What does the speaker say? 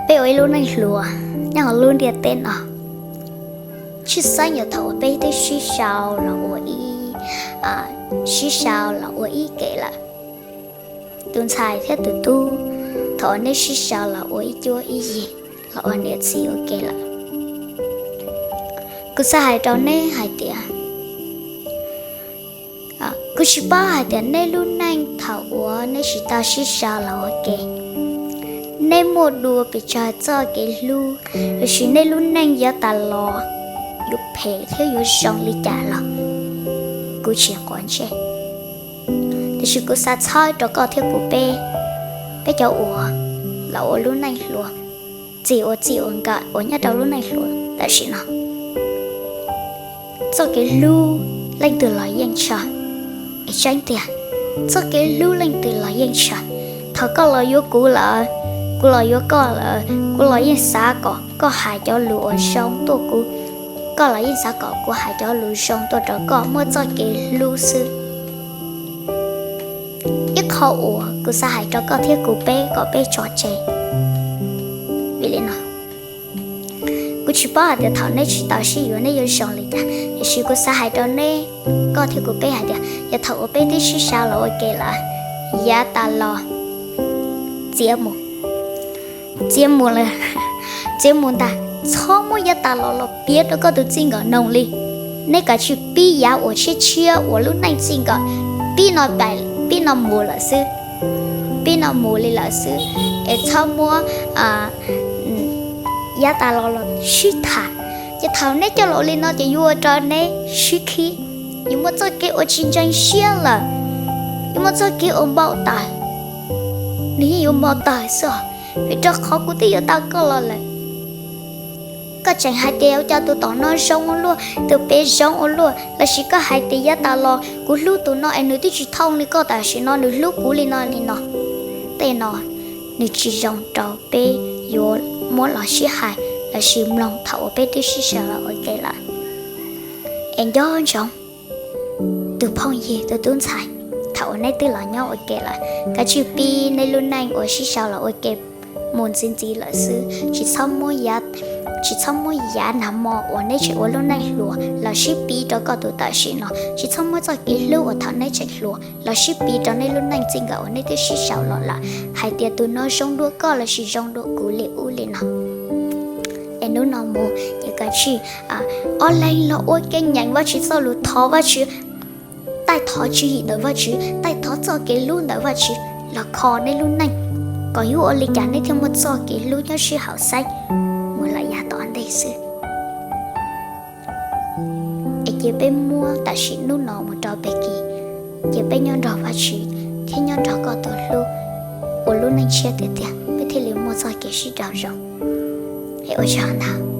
Peb ua ib lub neej hluas nyob hauv lub ntiaj teb no, tshwj xeeb yog thaum uas peb twb sib sau los ua ib, sib sau los ua ib ke lawm. Tus ntxhais thiab tus tub, thaum uas neb sib sau los ua ib cuab ib yig, los ua niam txiv ua ke lawm, kuv xav hais rau neb hais tias, kuv tsis paub hais tias neb lub neej thaum uas neb tsis tau sib sau los ua ke, neb muaj dua pes tsawg txoj kev hlub, tiam sis neb lub neej yav tas los yuav phem thiab yuav zoo li cas los kuv tsis quav ntsej. Tiam sis kuv xav txhawb rau koj thiab kuv peb, peb cov uas los ua lub neej hluas, txij ua txij ua nkawm uas nyob rau lub neej hluas tam sim no, txoj kev hlub leej twg los yeej tshav. Es tseeb tiag, txoj kev hlub leej twg los yeej tshav. Thaum koj los yuav kuv lawm, kuv los yuav koj lawm, kuv los yeej xav kom koj hais cov lus uas zoo tuaj kuv, koj los yeej xav kom kuv hais cov lus zoo tuaj rau koj, muaj txoj kev hlub xwb. Ib qho uas kuv xav hais rau koj thiab kuv peb kom peb tso tseg, vim li no, kuv tsis paub hais tias thaum neb tsis tau sib yuav neb yuav zoo li cas, tiam sis kuv xav hais rau neb, koj thiab kuv peb hais tias yog thaum uas peb twb sib sau los ua ke lawm, yav tas los txiav mus, txiav mus lawm, txiav mus ntag, txhob muab yav tas los los piav rau koj tus txij nkawm noog li. Neb kav tsij pib yav uas tshiab tshiab uas lub neej txij nkawm, pib no, pib no mus lawm xwb, pib no mus li lawm xwb, es txhob muab yav tas los los sib tham. Ces thaum neb coj los li no ces yuav ua rau neb sib khib, yuav muaj txoj kev uas tsis ntseeg siab lawm, yuav muaj txoj kev uas npau taws, nws yeej yuav npau taws xwb os, vim rau qhov kuv twb yuav tau koj los lawm. Koj tseem hais tias ua cas tus tom no zoo ua luaj, tus pem zoo ua luaj, lossis koj hais tias yav tas los kuv hlub tus no es nws twb tsis thooj li koj tam sim no nws hlub kuv li no li no. Tej no nws tsis zoo rau peb yuav muab los sib hais lossis mloog thaum uas peb twb sib sau los ua ke lawm. Es nco ntsoov, tus phooj ywg tus tub ntxhais, thaum uas neb twb los nyob ua ke lawm, kav tsij pib neb lub neej uas sib sau los ua ke mus ntxiv ntxiv lawm xwb. Tsis txhob muab yav, tsis txhob muab yav nag hmo uas neb tseem ua lub neej hluas los sib piv rau koj tus tam sim no. Tsis txhob muab txoj kev hlub uas thaum neb tseem hluas los sib piv rau neb lub neej txij nkawm uas neb twb sib sau los lawm, hais tias tus no zoo dua koj lossis zoo dua kuv li ub li no. Es hnub no mus ces kav tsij ob leeg los ua kev nyeem Vajtswv txoj lus thov Vajtswv, taij thov tswv yim ntawm Vajtswv, taij thov txoj kev hlub ntawm Vajtswv los kho neb lub neej, kom yog ua li cas neb thiaj muaj txoj kev hlub nyob sib haum xeeb mus lawm yav tom ntej xwb. Es cia peb muab tam sim hnub no mus rau pem kis, cia peb nyob nrog Vajtswv thiab nyob nrog koj tus hlub ua lub neej tshiab tiag tiag, peb thiaj li muaj txoj kev sib raug zoo. Es ua tsaug ntau.